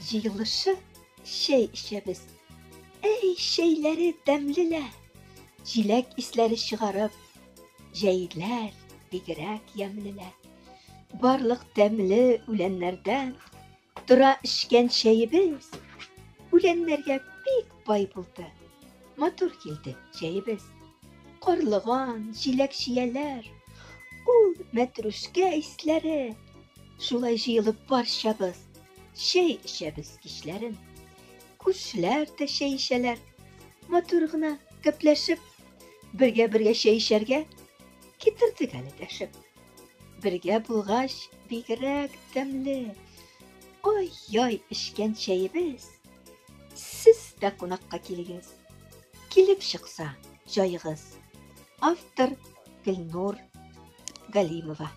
Җыелышып чәй эчәбез. Әй, чәйләре тәмле лә! Җиләк исләре чыгарып, җәйләр бигрәк ямьле лә. Барлык тәмле үләннәрдән тора эчкән чәебез. Үләннәргә бик бай булды. Матур килде җәебез. Карлыган, җиләк-чияләр, ул мәтрүшкә исләре. Шулай җыелып барчабыз, чәй эчәбез кичләрен. Күршеләр дә чәй эчәләр. Матур гына гәпләшеп, бергә-бергә чәй эчәргә китердек әле дәшеп. Бергә булгач, бигрәк тәмле. Ай-яй эчкән чәебез. Сез дә кунакка килегез. Килеп чыкса, җаегыз. Автор Гөлнур Галимова.